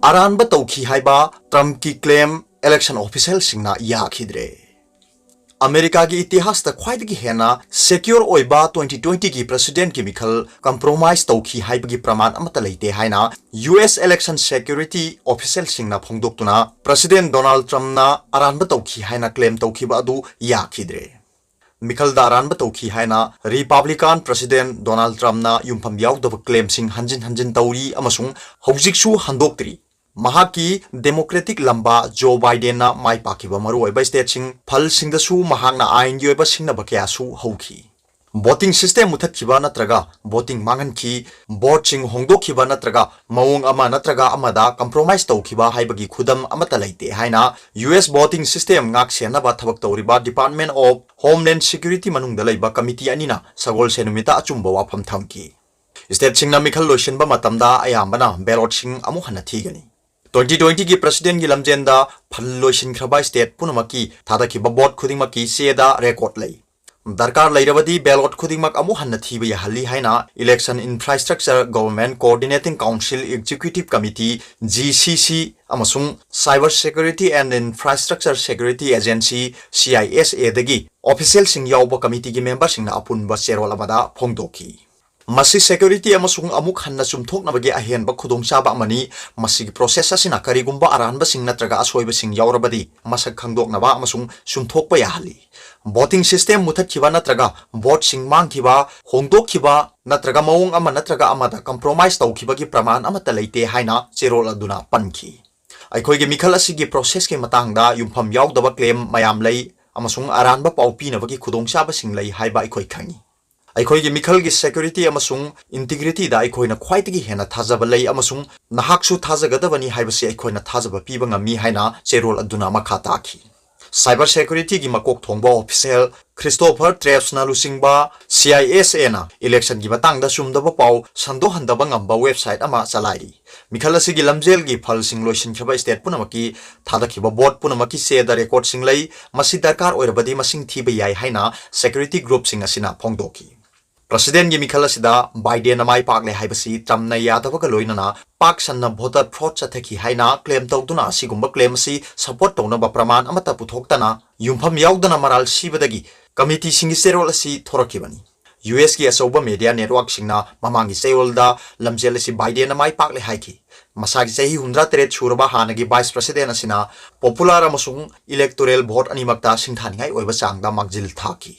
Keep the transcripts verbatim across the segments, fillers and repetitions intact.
ꯑꯔꯥꯟꯕ ꯇꯧꯈꯤ ꯍꯥꯏꯕ ꯇ꯭ꯔꯝꯞꯀꯤ claim election officialꯁꯤꯡꯅ ꯌꯥꯈꯤꯗ꯭ꯔꯦ꯫ ꯑꯃꯦꯔꯤꯀꯥꯒꯤ ꯏꯇꯤꯍꯥꯁꯇ ꯈ꯭ꯋꯥꯏꯗꯒꯤ ꯍꯦꯟꯅ secure ꯑꯣꯏꯕ twenty twentyꯒꯤ presidentꯀꯤ ꯃꯤꯈꯜ compromise ꯇꯧꯈꯤ ꯍꯥꯏꯕꯒꯤ ꯄ꯭ꯔꯃꯥꯟ ꯑꯃꯠꯇ ꯂꯩꯇꯦ ꯍꯥꯏꯅ U S election security officialꯁꯤꯡꯅ ꯐꯣꯡꯗꯣꯛꯇꯨꯅ, President Donald Trumpꯅ ꯑꯔꯥꯟꯕ ꯇꯧꯈꯤ ꯍꯥꯏꯅ claim ꯇꯧꯈꯤꯕ ꯑꯗꯨ ꯌꯥꯈꯤꯗ꯭ꯔꯦ꯫ ꯃꯤꯈꯜꯗ ꯑꯔꯥꯟꯕ ꯇꯧꯈꯤ ꯍꯥꯏꯅ Republican President Donald Trumpꯅ ꯌꯨꯝꯐꯝ ꯌꯥꯎꯗꯕ claimꯁꯤꯡ ꯍꯟꯖꯤꯟ ꯍꯟꯖꯤꯟ ꯇꯧꯔꯤ ꯑꯃꯁꯨꯡ ꯍꯧꯖꯤꯛꯁꯨ ꯍꯟꯗꯣꯛꯇ꯭ꯔꯤ꯫ ꯃꯍꯥꯛꯀꯤ Democratic ꯂꯝꯕꯥ Joe Bidenꯅ ꯃꯥꯏ ꯄꯥꯛꯈꯤꯕ ꯃꯔꯨꯑꯣꯏꯕ stateꯁꯤꯡ ꯐꯜꯁꯤꯡꯗꯁꯨ ꯃꯍꯥꯛꯅ ꯑꯥꯏꯟꯒꯤ ꯑꯣꯏꯕ ꯁꯤꯡꯅꯕ ꯀꯌꯥꯁꯨ ꯍꯧꯈꯤ꯫ Voting system ꯃꯨꯊꯠꯈꯤꯕ ꯅꯠꯇ꯭ꯔꯒ voting ꯃꯥꯡꯍꯟꯈꯤ, voteꯁꯤꯡ ꯍꯣꯡꯗꯣꯛꯈꯤꯕ ꯅꯠꯇ꯭ꯔꯒ ꯃꯑꯣꯡ ꯑꯃ ꯅꯠꯇ꯭ꯔꯒ ꯑꯃꯗ compromise ꯇꯧꯈꯤꯕ ꯍꯥꯏꯕꯒꯤ ꯈꯨꯗꯝ ꯑꯃꯠꯇ ꯂꯩꯇꯦ ꯍꯥꯏꯅ U S voting system ꯉꯥꯛ ꯁꯦꯟꯅꯕ ꯊꯕꯛ ꯇꯧꯔꯤꯕ Department of Homeland Security ꯃꯅꯨꯡꯗ ꯂꯩꯕ committee ꯑꯅꯤꯅ ꯁꯒꯣꯜꯁꯦꯟ ꯅꯨꯃꯤꯠꯇ ꯑꯆꯨꯝꯕ ꯋꯥꯐꯝ ꯊꯝꯈꯤ꯫ Stateꯁꯤꯡꯅ ꯃꯤꯈꯜ ꯂꯣꯏꯁꯤꯟꯕ ꯃꯇꯝꯗ ꯑꯌꯥꯝꯕꯅ ballotꯁꯤꯡ ꯑꯃꯨꯛ ꯍꯟꯅ ꯊꯤꯒꯅꯤ꯫ Twenty twentyꯒꯤ presidentꯀꯤ ꯂꯝꯖꯦꯟꯗ ꯐꯜ ꯂꯣꯏꯁꯤꯟꯈ꯭ꯔꯕ state ꯄꯨꯝꯅꯃꯛꯀꯤ ꯊꯥꯗꯈꯤꯕ vote ꯈꯨꯗꯤꯡꯃꯛꯀꯤ ꯆꯦꯗ record ꯂꯩ꯫ ꯗꯔꯀꯥꯔ ꯂꯩꯔꯕꯗꯤ ballot ꯈꯨꯗꯤꯡꯃꯛ ꯑꯃꯨꯛ ꯍꯟꯅ ꯊꯤꯕ ꯌꯥꯍꯜꯂꯤ ꯍꯥꯏꯅ Election Infrastructure Government Coordinating Council Executive Committee, G C C, ꯑꯃꯁꯨꯡ Cyber Security and Infrastructure Security Agency, C I S Aꯗꯒꯤ officialꯁꯤꯡ ꯌꯥꯎꯕ committeeꯒꯤ memberꯁꯤꯡꯅ ꯑꯄꯨꯟꯕ ꯆꯦꯔꯣꯜ ꯑꯃꯗ ꯐꯣꯡꯗꯣꯛꯈꯤ꯫ ꯃꯁꯤ security ꯑꯃꯁꯨꯡ ꯑꯃꯨꯛ ꯍꯟꯅ ꯆꯨꯝꯊꯣꯛꯅꯕꯒꯤ ꯑꯍꯦꯟꯕ ꯈꯨꯗꯣꯡꯆꯥꯕ ꯑꯃꯅꯤ꯫ ꯃꯁꯤꯒꯤ process ꯑꯁꯤꯅ ꯀꯔꯤꯒꯨꯝꯕ ꯑꯔꯥꯟꯕꯁꯤꯡ ꯅꯠꯇ꯭ꯔꯒ ꯑꯁꯣꯏꯕꯁꯤꯡ ꯌꯥꯎꯔꯕꯗꯤ ꯃꯁꯛ ꯈꯪꯗꯣꯛꯅꯕ ꯑꯃꯁꯨꯡ ꯆꯨꯝꯊꯣꯛꯄ ꯌꯥꯍꯜꯂꯤ꯫ Voting system ꯃꯨꯊꯠꯈꯤꯕ ꯅꯠꯇ꯭ꯔꯒ voteꯁꯤꯡ ꯃꯥꯡꯈꯤꯕ, ꯍꯣꯡꯗꯣꯛꯈꯤꯕ ꯅꯠꯇ꯭ꯔꯒ ꯃꯑꯣꯡ ꯑꯃ ꯅꯠꯇ꯭ꯔꯒ ꯑꯃꯗ compromise ꯇꯧꯈꯤꯕꯒꯤ ꯄ꯭ꯔꯃꯥꯟ ꯑꯃꯠꯇ ꯂꯩꯇꯦ ꯍꯥꯏꯅ ꯆꯦꯔꯣꯜ ꯑꯗꯨꯅ ꯄꯟꯈꯤ꯫ ꯑꯩꯈꯣꯏꯒꯤ ꯃꯤꯈꯜ ꯑꯁꯤꯒꯤ processꯀꯤ ꯃꯇꯥꯡꯗ ꯌꯨꯝꯐꯝ ꯌꯥꯎꯗꯕ claim ꯃꯌꯥꯝ ꯂꯩ ꯑꯃꯁꯨꯡ ꯑꯔꯥꯟꯕ ꯄꯥꯎ ꯄꯤꯅꯕꯒꯤ ꯈꯨꯗꯣꯡꯆꯥꯕꯁꯤꯡ ꯂꯩ ꯍꯥꯏꯕ ꯑꯩꯈꯣꯏ ꯈꯪꯏ꯫ ꯑꯩꯈꯣꯏꯒꯤ ꯃꯤꯈꯜꯒꯤ security ꯑꯃꯁꯨꯡ integrityꯗ ꯑꯩꯈꯣꯏꯅ ꯈ꯭ꯋꯥꯏꯗꯒꯤ ꯍꯦꯟꯅ ꯊꯥꯖꯕ ꯂꯩ ꯑꯃꯁꯨꯡ ꯅꯍꯥꯛꯁꯨ ꯊꯥꯖꯒꯗꯕꯅꯤ ꯍꯥꯏꯕꯁꯤ ꯑꯩꯈꯣꯏꯅ ꯊꯥꯖꯕ ꯄꯤꯕ ꯉꯝꯃꯤ ꯍꯥꯏꯅ ꯆꯦꯔꯣꯜ ꯑꯗꯨꯅ ꯃꯈꯥ ꯇꯥꯈꯤ꯫ Cyber securityꯒꯤ ꯃꯀꯣꯛ ꯊꯣꯡꯕ official Christopher Trepps ꯅ ꯂꯨꯆꯤꯡꯕ C I S Aꯅ electionꯒꯤ ꯃꯇꯥꯡꯗ ꯆꯨꯝꯗꯕ ꯄꯥꯎ ꯁꯟꯗꯣꯛꯍꯟꯗꯕ ꯉꯝꯕ website ꯑꯃ ꯆꯂꯥꯏꯔꯤ꯫ ꯃꯤꯈꯜ ꯑꯁꯤꯒꯤ ꯂꯝꯖꯦꯜꯒꯤ ꯐꯜꯁꯤꯡ ꯂꯣꯏꯁꯤꯟꯈ꯭ꯔꯕ state ꯄꯨꯝꯅꯃꯛꯀꯤ ꯊꯥꯗꯈꯤꯕ vote ꯄꯨꯝꯅꯃꯛꯀꯤ ꯆꯦꯗ recordꯁꯤꯡ ꯂꯩ꯫ ꯃꯁꯤ ꯗꯔꯀꯥꯔ ꯑꯣꯏꯔꯕꯗꯤ ꯃꯁꯤꯡ ꯊꯤꯕ ꯌꯥꯏ ꯍꯥꯏꯅ security groupꯁꯤꯡ ꯑꯁꯤꯅ ꯐꯣꯡꯗꯣꯛꯈꯤ꯫ ꯄ꯭ꯔꯁꯤꯗꯦꯟꯒꯤ ꯃꯤꯈꯜ ꯑꯁꯤꯗ ꯕꯥꯏꯗꯦꯟꯅ ꯃꯥꯏ ꯄꯥꯛꯂꯦ ꯍꯥꯏꯕꯁꯤ ꯇ꯭ꯔꯝꯞꯅ ꯌꯥꯗꯕꯒ ꯂꯣꯏꯅꯅ ꯄꯥꯛ ꯁꯟꯅ ꯚꯣꯇꯔ ꯐ꯭ꯔꯣꯗ ꯆꯠꯊꯈꯤ ꯍꯥꯏꯅ ꯀ꯭ꯂꯦꯝ ꯇꯧꯗꯨꯅ ꯑꯁꯤꯒꯨꯝꯕ ꯀ꯭ꯂꯦꯝ ꯑꯁꯤ ꯁꯄꯣꯔꯠ ꯇꯧꯅꯕ ꯄ꯭ꯔꯃꯥꯟ ꯑꯃꯠꯇ ꯄꯨꯊꯣꯛꯇꯅ ꯌꯨꯝꯐꯝ ꯌꯥꯎꯗꯅ ꯃꯔꯥꯜ ꯁꯤꯕꯗꯒꯤ ꯀꯃꯤꯇꯤꯁꯤꯡꯒꯤ ꯆꯦꯔꯣꯜ ꯑꯁꯤ ꯊꯣꯔꯛꯈꯤꯕꯅꯤ꯫ ꯌꯨ ꯑꯦꯁꯀꯤ ꯑꯆꯧꯕ ꯃꯦꯗꯤꯌꯥ ꯅꯦꯠꯋꯥꯔꯛꯁꯤꯡꯅ ꯃꯃꯥꯡꯒꯤ ꯆꯌꯣꯜꯗ ꯂꯝꯖꯦꯜ ꯑꯁꯤ ꯕꯥꯏꯗꯦꯟꯅ ꯃꯥꯏ ꯄꯥꯛꯂꯦ ꯍꯥꯏꯈꯤ꯫ ꯃꯁꯥꯒꯤ ꯆꯍꯤ ꯍꯨꯝꯗ꯭ꯔꯥ ꯇꯔꯦꯠ ꯁꯨꯔꯕ ꯍꯥꯟꯅꯒꯤ ꯚꯥꯏꯁ ꯄ꯭ꯔꯁꯤꯗꯦꯟ ꯑꯁꯤꯅ ꯄꯣꯄꯨꯂꯔ ꯑꯃꯁꯨꯡ ꯏꯂꯦꯛꯇꯣꯔꯦꯜ ꯚꯣꯠ ꯑꯅꯤꯃꯛꯇ ꯁꯤꯡꯊꯥꯅꯤꯡꯉꯥꯏ ꯑꯣꯏꯕ ꯆꯥꯡꯗ ꯃꯥꯡꯖꯤꯜ ꯊꯥꯈꯤ꯫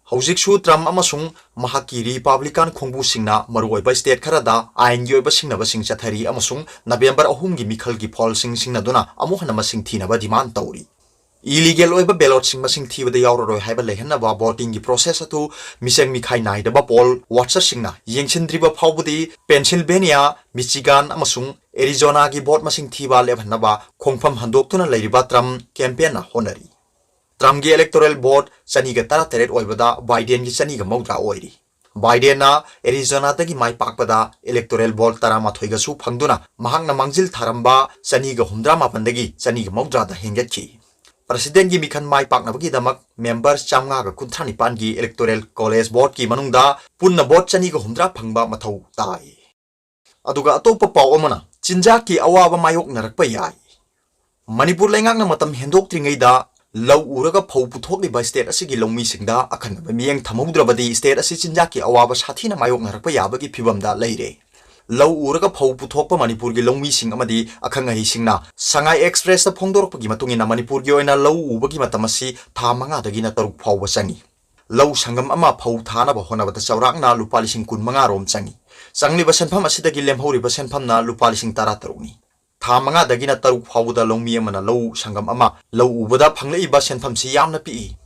ꯍꯧꯖꯤꯛꯁꯨ ꯇ꯭ꯔꯝꯞ ꯑꯃꯁꯨꯡ ꯃꯍꯥꯛꯀꯤ ꯔꯤꯄꯕ꯭ꯂꯤꯀꯥꯟ ꯈꯣꯡꯕꯨꯁꯤꯡꯅ ꯃꯔꯨꯑꯣꯏꯕ ꯁ꯭ꯇꯦꯠ ꯈꯔꯗ ꯑꯥꯏꯟꯒꯤ ꯑꯣꯏꯕ ꯁꯤꯡꯅꯕꯁꯤꯡ ꯆꯠꯊꯔꯤ ꯑꯃꯁꯨꯡ ꯅꯕꯦꯝꯕꯔ ꯑꯍꯨꯝꯒꯤ ꯃꯤꯈꯜꯒꯤ ꯐꯣꯜꯁꯤꯡ ꯁꯤꯡꯅꯗꯨꯅ ꯑꯃꯨꯛ ꯍꯟꯅ ꯃꯁꯤꯡ ꯊꯤꯅꯕ ꯗꯤꯃꯥꯟ ꯇꯧꯔꯤ꯫ ꯏꯂꯤꯒꯦꯜ ꯑꯣꯏꯕ ꯕꯦꯂꯣꯠꯁꯤꯡ ꯃꯁꯤꯡ ꯊꯤꯕꯗ ꯌꯥꯎꯔꯔꯣꯏ ꯍꯥꯏꯕ ꯂꯩꯍꯟꯅꯕ ꯚꯣꯇꯤꯡꯒꯤ ꯄ꯭ꯔꯣꯁꯦꯁ ꯑꯗꯨ ꯃꯤꯆꯪ ꯃꯤꯈꯥꯏ ꯅꯥꯏꯗꯕ ꯄꯣꯜ ꯋꯥꯠꯆꯔꯁꯤꯡꯅ ꯌꯦꯡꯁꯤꯟꯗ꯭ꯔꯤꯕ ꯐꯥꯎꯕꯗꯤ ꯄꯦꯟꯁꯤꯜꯚꯦꯅꯤꯌꯥ, ꯃꯤꯆꯤꯒꯥꯟ ꯑꯃꯁꯨꯡ ꯑꯦꯔꯤꯖꯣꯅꯥꯒꯤ ꯚꯣꯠ ꯃꯁꯤꯡ ꯊꯤꯕ ꯂꯦꯞꯍꯟꯅꯕ ꯈꯣꯡꯐꯝ ꯍꯟꯗꯣꯛꯇꯨꯅ ꯂꯩꯔꯤꯕ ꯇ꯭ꯔꯝꯞ ꯀꯦꯝꯄꯦꯟꯅ ꯍꯣꯠꯅꯔꯤ꯫ ꯇ꯭ꯔꯝꯞꯀꯤ ꯏꯂꯦꯛꯇꯣꯔꯦꯜ ꯚꯣꯠ ꯆꯅꯤꯒ ꯇꯔꯥꯇꯔꯦꯠ ꯑꯣꯏꯕꯗ ꯕꯥꯏꯗꯦꯟꯒꯤ ꯆꯅꯤꯒ ꯃꯧꯗ꯭ꯔꯥ ꯑꯣꯏꯔꯤ꯫ ꯕꯥꯏꯗꯦꯟꯅ ꯑꯦꯔꯤꯖꯣꯅꯥꯗꯒꯤ ꯃꯥꯏ ꯄꯥꯛꯄꯗ ꯏꯂꯦꯛꯇꯣꯔꯦꯜ ꯚꯣꯠ ꯇꯔꯥꯃꯥꯊꯣꯏꯒꯁꯨ ꯐꯪꯗꯨꯅ ꯃꯍꯥꯛꯅ ꯃꯥꯡꯖꯤꯜ ꯊꯥꯔꯝꯕ ꯆꯅꯤꯒ ꯍꯨꯝꯗ꯭ꯔꯥ ꯃꯥꯄꯟꯗꯒꯤ ꯆꯅꯤꯒ ꯃꯧꯗ꯭ꯔꯥꯗ ꯍꯦꯟꯒꯠꯈꯤ꯫ ꯄ꯭ꯔꯁꯤꯗꯦꯟꯒꯤ ꯃꯤꯈꯜ ꯃꯥꯏ ꯄꯥꯛꯅꯕꯒꯤꯗꯃꯛ ꯃꯦꯝꯕꯔ ꯆꯥꯝꯃꯉꯥꯒ ꯀꯨꯟꯊ꯭ꯔꯥ ꯅꯤꯄꯥꯟꯒꯤ ꯏꯂꯦꯛꯇꯣꯔꯦꯜ ꯀꯣꯂꯦꯖ ꯚꯣꯠꯀꯤ ꯃꯅꯨꯡꯗ ꯄꯨꯟꯅ ꯚꯣꯠ ꯆꯅꯤꯒ ꯍꯨꯝꯗ꯭ꯔꯥ ꯐꯪꯕ ꯃꯊꯧ ꯇꯥꯏ꯫ ꯑꯗꯨꯒ ꯑꯇꯣꯞꯄ ꯄꯥꯎ ꯑꯃꯅ, ꯆꯤꯟꯖꯥꯛꯀꯤ ꯑꯋꯥꯕ ꯃꯥꯌꯣꯛꯅꯔꯛꯄ ꯌꯥꯏ꯫ ꯃꯅꯤꯄꯨꯔ ꯂꯩꯉꯥꯛꯅ ꯃꯇꯝ ꯍꯦꯟꯗꯣꯛꯇ꯭ꯔꯤꯉꯩꯗ ꯂꯧ ꯎꯔꯒ ꯐꯧ ꯄꯨꯊꯣꯛꯂꯤꯕ ꯁ꯭ꯇꯦꯠ ꯑꯁꯤꯒꯤ ꯂꯧꯃꯤꯁꯤꯡꯗ ꯑꯈꯟꯅꯕ ꯃꯤꯠꯌꯦꯡ ꯊꯝꯍꯧꯗ꯭ꯔꯕꯗꯤ ꯁ꯭ꯇꯦꯠ ꯑꯁꯤ ꯆꯤꯟꯖꯥꯛꯀꯤ ꯑꯋꯥꯕ ꯁꯥꯊꯤꯅ ꯃꯥꯌꯣꯛꯅꯔꯛꯄ ꯌꯥꯕꯒꯤ ꯐꯤꯚꯝꯗ ꯂꯩꯔꯦ꯫ ꯂꯧ ꯎꯔꯒ ꯐꯧ ꯄꯨꯊꯣꯛꯄ ꯃꯅꯤꯄꯨꯔꯒꯤ ꯂꯧꯃꯤꯁꯤꯡ ꯑꯃꯗꯤ ꯑꯈꯪ ꯑꯍꯩꯁꯤꯡꯅ ꯁꯉꯥꯏ ꯑꯦꯛꯁꯄ꯭ꯔꯦꯁꯇ ꯐꯣꯡꯗꯣꯔꯛꯄꯒꯤ ꯃꯇꯨꯡ ꯏꯟꯅ ꯃꯅꯤꯄꯨꯔꯒꯤ ꯑꯣꯏꯅ ꯂꯧ ꯎꯕꯒꯤ ꯃꯇꯝ ꯑꯁꯤ ꯊꯥ ꯃꯉꯥꯗꯒꯤꯅ ꯇꯔꯨꯛ ꯐꯥꯎꯕ ꯆꯪꯏ꯫ ꯂꯧ ꯁꯪꯒꯝ ꯑꯃ ꯐꯧ ꯊꯥꯅꯕ ꯍꯣꯠꯅꯕꯗ ꯆꯥꯎꯔꯥꯛꯅ ꯂꯨꯄꯥ ꯂꯤꯁꯤꯡ ꯀꯨꯟ ꯃꯉꯥ ꯔꯣꯝ ꯆꯪꯏ꯫ ꯆꯪꯂꯤꯕ ꯁꯦꯟꯐꯝ ꯑꯁꯤꯗꯒꯤ ꯂꯦꯝꯍꯧꯔꯤꯕ ꯁꯦꯟꯐꯝꯅ ꯂꯨꯄꯥ ꯂꯤꯁꯤꯡ ꯇꯔꯥ ꯇꯔꯨꯛꯅꯤ꯫ ꯊꯥ ꯃꯉꯥꯗꯒꯤꯅ ꯇꯔꯨꯛ ꯐꯥꯎꯕꯗ ꯂꯧꯃꯤ ꯑꯃꯅ ꯂꯧ ꯁꯪꯒꯝ ꯑꯃ ꯂꯧ ꯎꯕꯗ ꯐꯪꯂꯛꯏꯕ ꯁꯦꯟꯐꯝꯁꯤ ꯌꯥꯝꯅ ꯄꯤꯛꯏ꯫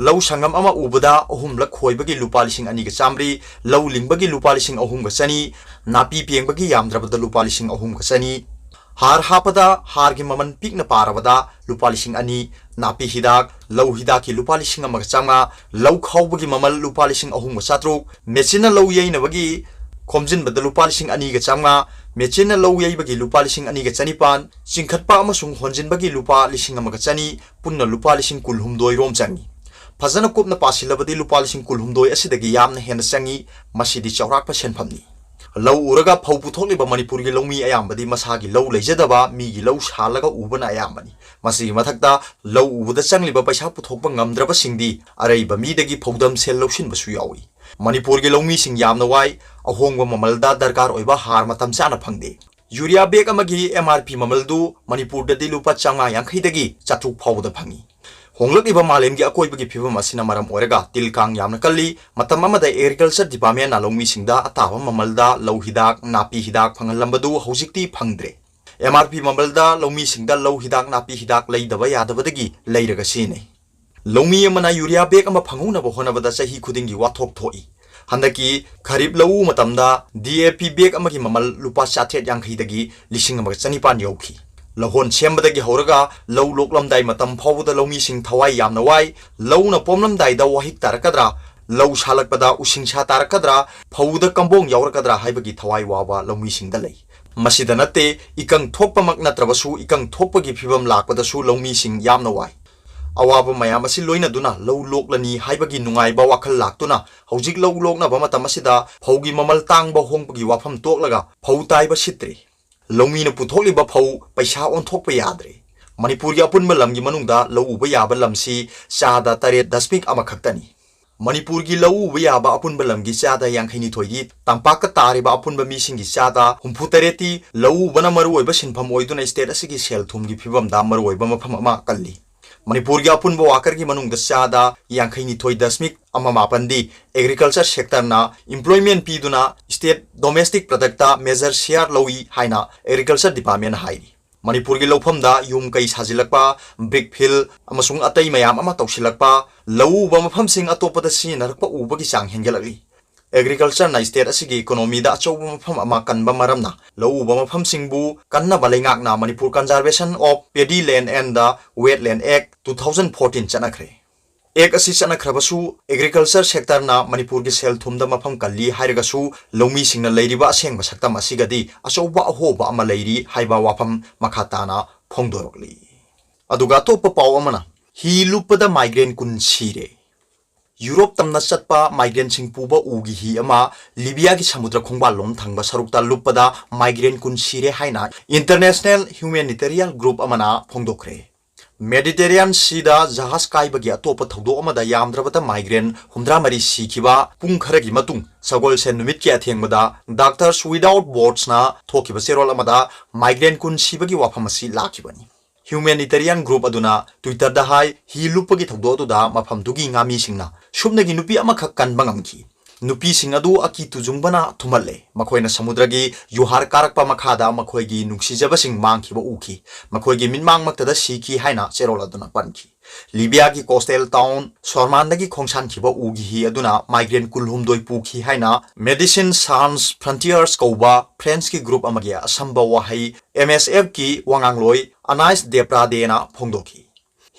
ꯂꯧ ꯁꯪꯒꯝ ꯑꯃ ꯎꯕꯗ ꯑꯍꯨꯝꯂꯛ ꯈꯣꯏꯕꯒꯤ ꯂꯨꯄꯥ ꯂꯤꯁꯤꯡ ꯑꯅꯤꯒ ꯆꯥꯝꯃꯔꯤ, ꯂꯧ ꯂꯤꯡꯕꯒꯤ ꯂꯨꯄꯥ ꯂꯤꯁꯤꯡ ꯑꯍꯨꯝꯒ ꯆꯅꯤ, ꯅꯥꯄꯤ ꯄꯦꯡꯕꯒꯤ ꯌꯥꯝꯗ꯭ꯔꯕꯗ ꯂꯨꯄꯥ ꯂꯤꯁꯤꯡ ꯑꯍꯨꯝꯒ ꯆꯅꯤ, ꯍꯥꯔ ꯍꯥꯞꯄꯗ ꯍꯥꯔꯒꯤ ꯃꯃꯜ ꯄꯤꯛꯅ ꯄꯥꯔꯕꯗ ꯂꯨꯄꯥ ꯂꯤꯁꯤꯡ ꯑꯅꯤ, ꯅꯥꯄꯤ ꯍꯤꯗꯥꯛ, ꯂꯧ ꯍꯤꯗꯥꯛꯀꯤ ꯂꯨꯄꯥ ꯂꯤꯁꯤꯡ ꯑꯃꯒ ꯆꯥꯝꯃꯉꯥ, ꯂꯧ ꯈꯥꯎꯕꯒꯤ ꯃꯃꯜ ꯂꯨꯄꯥ ꯂꯤꯁꯤꯡ ꯑꯍꯨꯝꯒ ꯆꯥꯇ꯭ꯔꯨꯛ, ꯃꯦꯆꯤꯟꯅ ꯂꯧ ꯌꯩꯅꯕꯒꯤ ꯈꯣꯝꯖꯤꯟꯕꯗ ꯂꯨꯄꯥ ꯂꯤꯁꯤꯡ ꯑꯅꯤꯒ ꯆꯥꯝꯃꯉꯥ, ꯃꯦꯆꯤꯟꯅ ꯂꯧ ꯌꯩꯕꯒꯤ ꯂꯨꯄꯥ ꯂꯤꯁꯤꯡ ꯑꯅꯤꯒ ꯆꯅꯤꯄꯥꯟ, ꯆꯤꯡꯈꯠꯄ ꯑꯃꯁꯨꯡ ꯍꯣꯟꯖꯤꯟꯕꯒꯤ ꯂꯨꯄꯥ ꯂꯤꯁꯤꯡ ꯑꯃꯒ ꯆꯅꯤ, ꯄꯨꯟꯅ ꯂꯨꯄꯥ ꯂꯤꯁꯤꯡ ꯀꯨꯟꯍꯨꯝꯗꯣꯏ ꯔꯣꯝ ꯆꯪꯏ꯫ ꯐꯖꯅ ꯀꯨꯞꯅ ꯄꯥꯁꯤꯜꯂꯕꯗꯤ ꯂꯨꯄꯥ ꯂꯤꯁꯤꯡ ꯀꯨꯟꯍꯨꯝꯗꯣꯏ ꯑꯁꯤꯗꯒꯤ ꯌꯥꯝꯅ ꯍꯦꯟꯅ ꯆꯪꯏ꯫ ꯃꯁꯤꯗꯤ ꯆꯥꯎꯔꯥꯛꯄ ꯁꯦꯟꯐꯝꯅꯤ꯫ ꯂꯧ ꯎꯔꯒ ꯐꯧ ꯄꯨꯊꯣꯛꯂꯤꯕ ꯃꯅꯤꯄꯨꯔꯒꯤ ꯂꯧꯃꯤ ꯑꯌꯥꯝꯕꯗꯤ ꯃꯁꯥꯒꯤ ꯂꯧ ꯂꯩꯖꯗꯕ, ꯃꯤꯒꯤ ꯂꯧ ꯁꯥꯜꯂꯒ ꯎꯕꯅ ꯑꯌꯥꯝꯕꯅꯤ꯫ ꯃꯁꯤꯒꯤ ꯃꯊꯛꯇ ꯂꯧ ꯎꯕꯗ ꯆꯪꯂꯤꯕ ꯄꯩꯁꯥ ꯄꯨꯊꯣꯛꯄ ꯉꯝꯗ꯭ꯔꯕꯁꯤꯡꯗꯤ ꯑꯔꯩꯕ ꯃꯤꯗꯒꯤ ꯐꯧꯗꯝ ꯁꯦꯜ ꯂꯧꯁꯤꯟꯕꯁꯨ ꯌꯥꯎꯏ꯫ ꯃꯅꯤꯄꯨꯔꯒꯤ ꯂꯧꯃꯤꯁꯤꯡ ꯌꯥꯝꯅ ꯋꯥꯏ꯫ ꯑꯍꯣꯡꯕ ꯃꯃꯜꯗ ꯗꯔꯀꯥꯔ ꯑꯣꯏꯕ ꯍꯥꯔ ꯃꯇꯝ ꯆꯥꯅ ꯐꯪꯗꯦ꯫ ꯌꯨꯔꯤꯌꯥ ꯕꯦꯒ ꯑꯃꯒꯤ M R P ꯃꯃꯜꯗꯨ ꯃꯅꯤꯄꯨꯔꯗꯗꯤ ꯂꯨꯄꯥ ꯆꯥꯝꯃꯉꯥ ꯌꯥꯡꯈꯩꯗꯒꯤ ꯆꯥꯇ꯭ꯔꯨꯛ ꯐꯥꯎꯕꯗ ꯐꯪꯏ꯫ ꯍꯣꯡꯂꯛꯂꯤꯕ ꯃꯥꯂꯦꯝꯒꯤ ꯑꯀꯣꯏꯕꯒꯤ ꯐꯤꯕꯝ ꯑꯁꯤꯅ ꯃꯔꯝ ꯑꯣꯏꯔꯒ ꯇꯤꯜ ꯀꯥꯡ ꯌꯥꯝꯅ ꯀꯜꯂꯤ꯫ ꯃꯇꯝ ꯑꯃꯗ Agriculture Departmentꯅ ꯂꯧꯃꯤꯁꯤꯡꯗ ꯑꯇꯥꯕ ꯃꯃꯜꯗ ꯂꯧ ꯍꯤꯗꯥꯛ, ꯅꯥꯄꯤ ꯍꯤꯗꯥꯛ ꯐꯪꯍꯜꯂꯝꯕꯗꯨ ꯍꯧꯖꯤꯛꯇꯤ ꯐꯪꯗ꯭ꯔꯦ꯫ M R P ꯃꯃꯜꯗ ꯂꯧꯃꯤꯁꯤꯡꯗ ꯂꯧ ꯍꯤꯗꯥꯛ, ꯅꯥꯄꯤ ꯍꯤꯗꯥꯛ ꯂꯩꯗꯕ ꯌꯥꯗꯕꯗꯒꯤ ꯂꯩꯔꯒ ꯁꯤꯖꯤꯟꯅꯩ꯫ ꯂꯧꯃꯤ ꯑꯃꯅ ꯌꯨꯔꯤꯌꯥ ꯕꯦꯒ ꯑꯃ ꯐꯪꯍꯧꯅꯕ ꯍꯣꯠꯅꯕꯗ ꯆꯍꯤ ꯈꯨꯗꯤꯡꯒꯤ ꯋꯥꯊꯣꯛ ꯊꯣꯛꯏ꯫ ꯍꯟꯗꯛꯀꯤ ꯈꯔꯤꯞ ꯂꯧꯎ ꯃꯇꯝꯗ D A P ꯕꯦꯒ ꯑꯃꯒꯤ ꯃꯃꯜ ꯂꯨꯄꯥ ꯆꯥꯇ꯭ꯔꯦꯠ ꯌꯥꯡꯈꯩꯗꯒꯤ ꯂꯤꯁꯤꯡ ꯑꯃꯒ ꯆꯅꯤꯄꯥꯟ ꯌꯧꯈꯤ꯫ ꯂꯧꯍꯣꯟ ꯁꯦꯝꯕꯗꯒꯤ ꯍꯧꯔꯒ ꯂꯧ ꯂꯣꯛꯂꯝꯗꯥꯏ ꯃꯇꯝ ꯐꯥꯎꯕꯗ ꯂꯧꯃꯤꯁꯤꯡ ꯊꯋꯥꯏ ꯌꯥꯝꯅ ꯋꯥꯏ꯫ ꯂꯧꯅ ꯄꯣꯝꯂꯝꯗꯥꯏꯗ ꯋꯥꯍꯤꯛ ꯇꯥꯔꯛꯀꯗ꯭ꯔꯥ, ꯂꯧ ꯁꯥꯠꯂꯛꯄꯗ ꯎꯁꯤꯡꯁꯥ ꯇꯥꯔꯛꯀꯗ꯭ꯔꯥ, ꯐꯧꯗ ꯀꯝꯕꯣꯡ ꯌꯥꯎꯔꯛꯀꯗ꯭ꯔꯥ ꯍꯥꯏꯕꯒꯤ ꯊꯋꯥꯏ ꯋꯥꯕ ꯂꯧꯃꯤꯁꯤꯡꯗ ꯂꯩ꯫ ꯃꯁꯤꯗ ꯅꯠꯇꯦ, ꯏꯀꯪ ꯊꯣꯛꯄꯃꯛ ꯅꯠꯇ꯭ꯔꯕꯁꯨ ꯏꯀꯪ ꯊꯣꯛꯄꯒꯤ ꯐꯤꯕꯝ ꯂꯥꯛꯄꯗꯁꯨ ꯂꯧꯃꯤꯁꯤꯡ ꯌꯥꯝꯅ ꯋꯥꯏ꯫ ꯑꯋꯥꯕ ꯃꯌꯥꯝ ꯑꯁꯤ ꯂꯣꯏꯅꯗꯨꯅ ꯂꯧ ꯂꯣꯛꯂꯅꯤ ꯍꯥꯏꯕꯒꯤ ꯅꯨꯡꯉꯥꯏꯕ ꯋꯥꯈꯜ ꯂꯥꯛꯇꯨꯅ ꯍꯧꯖꯤꯛ ꯂꯧ ꯂꯣꯛꯅꯕ ꯃꯇꯝ ꯑꯁꯤꯗ ꯐꯧꯒꯤ ꯃꯃꯜ ꯇꯥꯡꯕ ꯍꯣꯡꯕꯒꯤ ꯋꯥꯐꯝ ꯇꯣꯛꯂꯒ ꯐꯧ ꯇꯥꯏꯕ ꯁꯤꯠꯇ꯭ꯔꯦ꯫ ꯂꯧꯃꯤꯅ ꯄꯨꯊꯣꯛꯂꯤꯕ ꯐꯧ ꯄꯩꯁꯥ ꯑꯣꯟꯊꯣꯛꯄ ꯌꯥꯗ꯭ꯔꯦ꯫ ꯃꯅꯤꯄꯨꯔꯒꯤ ꯑꯄꯨꯟꯕ ꯂꯝꯒꯤ ꯃꯅꯨꯡꯗ ꯂꯧ ꯎꯕ ꯌꯥꯕ ꯂꯝꯁꯤ ꯆꯥꯗ ꯇꯔꯦꯠ ꯗꯁꯃꯤꯛ ꯑꯃꯈꯛꯇꯅꯤ꯫ ꯃꯅꯤꯄꯨꯔꯒꯤ ꯂꯧ ꯎꯕ ꯌꯥꯕ ꯑꯄꯨꯟꯕ ꯂꯝꯒꯤ ꯆꯥꯗ ꯌꯥꯡꯈꯩꯅꯤꯊꯣꯏꯗꯤ, ꯇꯝꯄꯥꯛꯇ ꯇꯥꯔꯤꯕ ꯑꯄꯨꯟꯕ ꯃꯤꯁꯤꯡꯒꯤ ꯆꯥꯗ ꯍꯨꯝꯐꯨ ꯇꯔꯦꯠꯇꯤ ꯂꯧ ꯎꯕꯅ ꯃꯔꯨꯑꯣꯏꯕ ꯁꯤꯟꯐꯝ ꯑꯣꯏꯗꯨꯅ state ꯑꯁꯤꯒꯤ ꯁꯦꯜ ꯊꯨꯝꯒꯤ ꯐꯤꯕꯝꯗ ꯃꯔꯨꯑꯣꯏꯕ ꯃꯐꯝ ꯑꯃ ꯀꯜꯂꯤ꯫ ꯃꯅꯤꯄꯨꯔꯒꯤ ꯑꯄꯨꯟꯕ workerꯒꯤ ꯃꯅꯨꯡꯗ ꯆꯥꯗ ꯌꯥꯡꯈꯩꯅꯤꯊꯣꯏ ꯗꯁꯃꯤꯛ ꯑꯃ ꯃꯥꯄꯟꯗꯤ agriculture sectorꯅ employment ꯄꯤꯗꯨꯅ state domestic productꯇ major share ꯂꯧꯏ ꯍꯥꯏꯅ Agriculture Departmentꯅ ꯍꯥꯏꯔꯤ꯫ ꯃꯅꯤꯄꯨꯔꯒꯤ ꯂꯧꯐꯝꯗ ꯌꯨꯝ ꯀꯩ ꯁꯥꯖꯤꯜꯂꯛꯄ, brick field ꯑꯃꯁꯨꯡ ꯑꯇꯩ ꯃꯌꯥꯝ ꯑꯃ ꯇꯧꯁꯤꯜꯂꯛꯄ, ꯂꯧ ꯎꯕ ꯃꯐꯝꯁꯤꯡ ꯑꯇꯣꯞꯄꯗ ꯁꯤꯖꯤꯟꯅꯔꯛꯄ ꯎꯕꯒꯤ ꯆꯥꯡ ꯍꯦꯟꯒꯠꯂꯛꯂꯤ꯫ Agricultureꯅ state ꯑꯁꯤꯒꯤ economyꯗ ꯑꯆꯧꯕ ꯃꯐꯝ ꯑꯃ ꯀꯟꯕ ꯃꯔꯝꯅ ꯂꯧ ꯎꯕ ꯃꯐꯝꯁꯤꯡꯕꯨ ꯀꯟꯅꯕ ꯂꯩꯉꯥꯛꯅ Manipur Conservation of Paddy Land and the Wetland Act two thousand fourteen ꯆꯠꯅꯈ꯭ꯔꯦ꯫ Act ꯑꯁꯤ ꯆꯠꯅꯈ꯭ꯔꯕꯁꯨ agriculture sectorꯅ ꯃꯅꯤꯄꯨꯔꯒꯤ ꯁꯦꯜ ꯊꯨꯝꯗ ꯃꯐꯝ ꯀꯜꯂꯤ ꯍꯥꯏꯔꯒꯁꯨ ꯂꯧꯃꯤꯁꯤꯡꯅ ꯂꯩꯔꯤꯕ ꯑꯁꯦꯡꯕ ꯁꯛꯇꯝ ꯑꯁꯤꯒꯗꯤ ꯑꯆꯧꯕ ꯑꯍꯣꯕ ꯑꯃ ꯂꯩꯔꯤ ꯍꯥꯏꯕ ꯋꯥꯐꯝ ꯃꯈꯥ ꯇꯥꯅ ꯐꯣꯡꯗꯣꯔꯛꯂꯤ꯫ ꯑꯗꯨꯒ ꯑꯇꯣꯞꯄ ꯄꯥꯎ ꯑꯃꯅ, ꯍꯤ ꯂꯨꯞꯄꯗ migrant ꯀꯨꯟ ꯁꯤꯔꯦ꯫ ꯌꯨꯔꯣꯞ ꯇꯝꯅ ꯆꯠꯄ migrantꯁꯤꯡ ꯄꯨꯕ ꯎꯒꯤ ꯍꯤ ꯑꯃ ꯂꯤꯕꯤꯌꯥꯒꯤ ꯁꯃꯨꯗ꯭ꯔ ꯈꯣꯡꯕꯥꯜꯂꯣꯝ ꯊꯪꯕ ꯁꯔꯨꯛꯇ ꯂꯨꯞꯄꯗ migrant ꯀꯨꯟ ꯁꯤꯔꯦ ꯍꯥꯏꯅ International Humanitarian Group ꯑꯃꯅ ꯐꯣꯡꯗꯣꯛꯈ꯭ꯔꯦ꯫ Mediterranean Seaꯗ ꯖꯍꯥꯖ ꯀꯥꯏꯕꯒꯤ ꯑꯇꯣꯞꯄ ꯊꯧꯗꯣꯛ ꯑꯃꯗ ꯌꯥꯝꯗ꯭ꯔꯕꯗ migrant ꯍꯨꯝꯗ꯭ꯔꯥ ꯃꯔꯤ ꯁꯤꯈꯤꯕ ꯄꯨꯡ ꯈꯔꯒꯤ ꯃꯇꯨꯡ, ꯁꯒꯣꯜꯁꯦꯟ ꯅꯨꯃꯤꯠꯀꯤ ꯑꯊꯦꯡꯕꯗ Doctors Without Bordersꯅ ꯊꯣꯛꯈꯤꯕ ꯆꯦꯔꯣꯜ ꯑꯃꯗ migrant ꯀꯨꯟ ꯁꯤꯕꯒꯤ ꯋꯥꯐꯝ ꯑꯁꯤ ꯂꯥꯛꯈꯤꯕꯅꯤ꯫ Humanitarian Group ꯑꯗꯨꯅ Twitterꯗ ꯍꯥꯏ, ꯍꯤ ꯂꯨꯞꯄꯒꯤ ꯊꯧꯗꯣꯛ ꯑꯗꯨꯗ ꯃꯐꯝꯗꯨꯒꯤ ꯉꯥꯃꯤꯁꯤꯡꯅ ꯁꯨꯞꯅꯒꯤ ꯅꯨꯄꯤ ꯑꯃꯈꯛ ꯀꯟꯕ ꯉꯝꯈꯤ꯫ ꯅꯨꯄꯤꯁꯤꯡ ꯑꯗꯨ ꯑꯀꯤ ꯇꯨꯖꯨꯡꯕꯅ ꯊꯨꯝꯍꯜꯂꯦ꯫ ꯃꯈꯣꯏꯅ ꯁꯃꯨꯗ꯭ꯔꯒꯤ ꯌꯨꯍꯥꯔ ꯀꯥꯔꯛꯄ ꯃꯈꯥꯗ ꯃꯈꯣꯏꯒꯤ ꯅꯨꯡꯁꯤꯖꯕꯁꯤꯡ ꯃꯥꯡꯈꯤꯕ ꯎꯈꯤ꯫ ꯃꯈꯣꯏꯒꯤ ꯃꯤꯠꯃꯥꯡꯃꯛꯇꯗ ꯁꯤꯈꯤ ꯍꯥꯏꯅ ꯆꯦꯔꯣꯜ ꯑꯗꯨꯅ ꯄꯟꯈꯤ꯫ ꯂꯤꯕꯤꯌꯥꯒꯤ coastal town ꯁꯣꯔꯃꯥꯟꯗꯒꯤ ꯈꯣꯡꯁꯥꯟꯈꯤꯕ ꯎꯒꯤ ꯍꯤ ꯑꯗꯨꯅ migrant ꯀꯨꯟꯍꯨꯝꯗꯣꯏ ꯄꯨꯈꯤ ꯍꯥꯏꯅ Médecins Sans Frontières ꯀꯧꯕ Frenchꯀꯤ group ꯑꯃꯒꯤ ꯑꯁꯝꯕ ꯋꯥꯍꯩ MSFꯀꯤ ꯋꯥꯉꯥꯡꯂꯣꯏ Anaïs Depradéꯅ ꯐꯣꯡꯗꯣꯛꯈꯤ꯫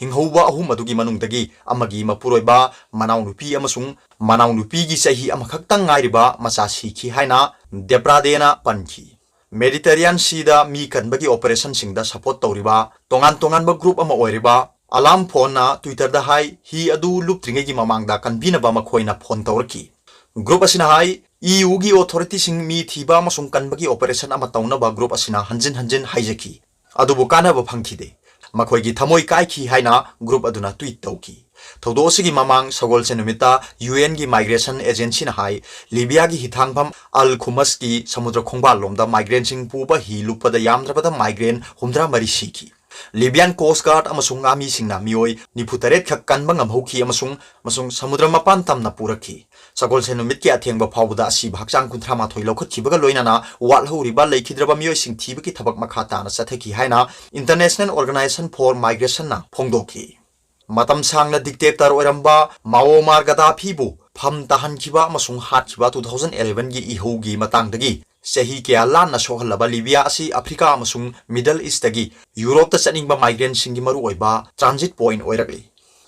ꯍꯤꯡꯍꯧꯕ ꯑꯍꯨꯝ ꯑꯗꯨꯒꯤ ꯃꯅꯨꯡꯗꯒꯤ ꯑꯃꯒꯤ ꯃꯄꯨꯔꯣꯏꯕ, ꯃꯅꯥꯎꯅꯨꯄꯤ ꯑꯃꯁꯨꯡ ꯃꯅꯥꯎꯅꯨꯄꯤꯒꯤ ꯆꯍꯤ ꯑꯃꯈꯛꯇꯪ ꯉꯥꯏꯔꯤꯕ ꯃꯆꯥ ꯁꯤꯈꯤ ꯍꯥꯏꯅ Depradéꯅ ꯄꯟꯈꯤ꯫ Mediterranean Seaꯗ ꯃꯤ ꯀꯟꯕꯒꯤ operationꯁꯤꯡꯗ support ꯇꯧꯔꯤꯕ ꯇꯣꯉꯥꯟ ꯇꯣꯉꯥꯟꯕ group ꯑꯃ ꯑꯣꯏꯔꯤꯕ Alarm Phoneꯅ Twitterꯗ ꯍꯥꯏ, ꯍꯤ ꯑꯗꯨ ꯂꯨꯞꯇ꯭ꯔꯤꯉꯩꯒꯤ ꯃꯃꯥꯡꯗ ꯀꯟꯕꯤꯅꯕ ꯃꯈꯣꯏꯅ phone ꯇꯧꯔꯛꯈꯤ꯫ Group ꯑꯁꯤꯅ ꯍꯥꯏ, EUꯒꯤ authorityꯁꯤꯡ ꯃꯤ ꯊꯤꯕ ꯑꯃꯁꯨꯡ ꯀꯟꯕꯒꯤ operation ꯑꯃ ꯇꯧꯅꯕ group ꯑꯁꯤꯅ ꯍꯟꯖꯤꯟ ꯍꯟꯖꯤꯟ ꯍꯥꯏꯖꯈꯤ, ꯑꯗꯨꯕꯨ ꯀꯥꯟꯅꯕ ꯐꯪꯈꯤꯗꯦ꯫ ꯃꯈꯣꯏꯒꯤ ꯊꯃꯣꯏ ꯀꯥꯏꯈꯤ ꯍꯥꯏꯅ group ꯑꯗꯨꯅ tweet ꯇꯧꯈꯤ꯫ ꯊꯧꯗꯣꯛ ꯑꯁꯤꯒꯤ ꯃꯃꯥꯡ ꯁꯒꯣꯜꯁꯦꯟ ꯅꯨꯃꯤꯠꯇ UNꯒꯤ Migration Agencyꯅ ꯍꯥꯏ, ꯂꯤꯕꯤꯌꯥꯒꯤ ꯍꯤꯊꯥꯡꯐꯝ ꯑꯜ ꯈꯨꯃꯁꯀꯤ ꯁꯃꯨꯗ꯭ꯔ ꯈꯣꯡꯕꯥꯜꯂꯣꯝꯗ migrantꯁꯤꯡ ꯄꯨꯕ ꯍꯤ ꯂꯨꯞꯄꯗ ꯌꯥꯝꯗ꯭ꯔꯕꯗ migrant ꯍꯨꯝꯗ꯭ꯔꯥ ꯃꯔꯤ ꯁꯤꯈꯤ꯫ Libyan Coast Guard ꯑꯃꯁꯨꯡ ꯉꯥꯃꯤꯁꯤꯡꯅ ꯃꯤꯑꯣꯏ ꯅꯤꯐꯨ ꯇꯔꯦꯠ ꯈꯛ ꯀꯟꯕ ꯉꯝꯍꯧꯈꯤ ꯑꯃꯁꯨꯡ, ꯑꯃꯁꯨꯡ ꯁꯃꯨꯗ꯭ꯔ ꯃꯄꯥꯟ ꯇꯝꯅ ꯄꯨꯔꯛꯈꯤ꯫ ꯁꯒꯣꯜꯁꯦꯟ ꯅꯨꯃꯤꯠꯀꯤ ꯑꯊꯦꯡꯕ ꯐꯥꯎꯕꯗ ꯑꯁꯤꯕ ꯍꯛꯆꯥꯡ ꯀꯨꯟꯊ꯭ꯔꯥ ꯃꯥꯊꯣꯏ ꯂꯧꯈꯠꯈꯤꯕꯒ ꯂꯣꯏꯅꯅ ꯋꯥꯠꯍꯧꯔꯤꯕ ꯂꯩꯈꯤꯗ꯭ꯔꯕ ꯃꯤꯑꯣꯏꯁꯤꯡ ꯊꯤꯕꯒꯤ ꯊꯕꯛ ꯃꯈꯥ ꯇꯥꯅ ꯆꯠꯊꯈꯤ ꯍꯥꯏꯅ International Organization for Migrationꯅ ꯐꯣꯡꯗꯣꯛꯈꯤ꯫ ꯃꯇꯝ ꯁꯥꯡꯅ dictator ꯑꯣꯏꯔꯝꯕ Muammar Gaddafiꯕꯨ ꯐꯝ ꯇꯥꯍꯟꯈꯤꯕ ꯑꯃꯁꯨꯡ ꯍꯥꯠꯈꯤꯕ two thousand elevenꯒꯤ ꯏꯍꯧꯒꯤ ꯃꯇꯥꯡꯗꯒꯤ ꯆꯍꯤ ꯀꯌꯥ ꯂꯥꯟꯅ ꯁꯣꯛꯍꯜꯂꯕ ꯂꯤꯕꯤꯌꯥ ꯑꯁꯤ ꯑꯐ꯭ꯔꯤꯀꯥ ꯑꯃꯁꯨꯡ Middle Eastꯇꯒꯤ ꯌꯨꯔꯣꯞꯇ ꯆꯠꯅꯤꯡꯕ migrantꯁꯤꯡꯒꯤ ꯃꯔꯨꯑꯣꯏꯕ transit point ꯑꯣꯏꯔꯛꯂꯤ꯫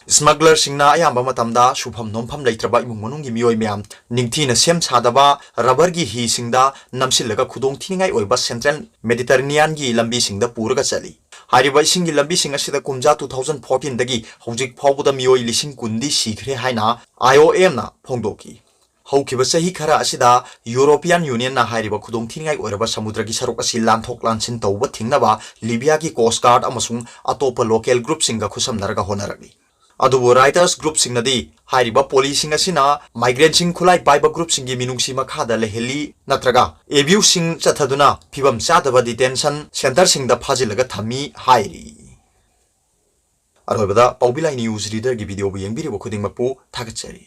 Smugglerꯁꯤꯡꯅ ꯑꯌꯥꯝꯕ ꯃꯇꯝꯗ ꯁꯨꯐꯝ ꯅꯣꯝꯐꯝ ꯂꯩꯇ꯭ꯔꯕ ꯏꯃꯨꯡ ꯃꯅꯨꯡꯒꯤ ꯃꯤꯑꯣꯏ ꯃꯌꯥꯝ ꯅꯤꯡꯊꯤꯅ ꯁꯦꯝ ꯁꯥꯗꯕ rubberꯒꯤ ꯍꯤꯁꯤꯡꯗ ꯅꯝꯁꯤꯜꯂꯒ ꯈꯨꯗꯣꯡ ꯊꯤꯅꯤꯡꯉꯥꯏ ꯑꯣꯏꯕ Central Mediterraneanꯒꯤ ꯂꯝꯕꯤꯁꯤꯡꯗ ꯄꯨꯔꯒ ꯆꯠꯂꯤ꯫ ꯍꯥꯏꯔꯤꯕ ꯏꯁꯤꯡꯒꯤ ꯂꯝꯕꯤꯁꯤꯡ ꯑꯁꯤꯗ ꯀꯨꯝꯖꯥ two thousand fourteenꯗꯒꯤ ꯍꯧꯖꯤꯛ ꯐꯥꯎꯕꯗ ꯃꯤꯑꯣꯏ ꯂꯤꯁꯤꯡ ꯀꯨꯟꯗꯤ ꯁꯤꯈ꯭ꯔꯦ ꯍꯥꯏꯅ IOMꯅ ꯐꯣꯡꯗꯣꯛꯈꯤ꯫ ꯍꯧꯈꯤꯕ ꯆꯍꯤ ꯈꯔ ꯑꯁꯤꯗ European Unionꯅ ꯍꯥꯏꯔꯤꯕ ꯈꯨꯗꯣꯡ ꯊꯤꯅꯤꯡꯉꯥꯏ ꯑꯣꯏꯔꯕ ꯁꯃꯨꯗ꯭ꯔꯒꯤ ꯁꯔꯨꯛ ꯑꯁꯤ ꯂꯥꯟꯊꯣꯛ ꯂꯥꯟꯁꯤꯟ ꯇꯧꯕ ꯊꯤꯡꯅꯕ ꯂꯤꯕꯤꯌꯥꯒꯤ Coast Guard ꯑꯃꯁꯨꯡ ꯑꯇꯣꯞꯄ local groupꯁꯤꯡꯒ ꯈꯨꯠꯁꯝꯅꯔꯒ ꯍꯣꯠꯅꯔꯛꯂꯤ꯫ ꯑꯗꯨꯕꯨ Reuters groupꯁꯤꯡꯅꯗꯤ ꯍꯥꯏꯔꯤꯕ ꯄꯣꯂꯤꯁꯤꯡ ꯑꯁꯤꯅ migrantꯁꯤꯡ ꯈꯨꯠꯂꯥꯏ ꯄꯥꯏꯕ groupꯁꯤꯡꯒꯤ ꯃꯤꯅꯨꯡꯁꯤ ꯃꯈꯥꯗ ꯂꯩꯍꯜꯂꯤ ꯅꯠꯇ꯭ꯔꯒ abuseꯁꯤꯡ ꯆꯠꯊꯗꯨꯅ ꯐꯤꯕꯝ ꯆꯥꯗꯕ detention centreꯁꯤꯡꯗ ꯐꯥꯖꯤꯜꯂꯒ ꯊꯝꯃꯤ ꯍꯥꯏꯔꯤ꯫ ꯑꯔꯣꯏꯕꯗ ꯄꯥꯎꯕꯤ ꯂꯥꯏ news readerꯒꯤ videoꯕꯨ ꯌꯦꯡꯕꯤꯔꯤꯕ ꯈꯨꯗꯤꯡꯃꯛꯄꯨ ꯊꯥꯒꯠꯆꯔꯤ꯫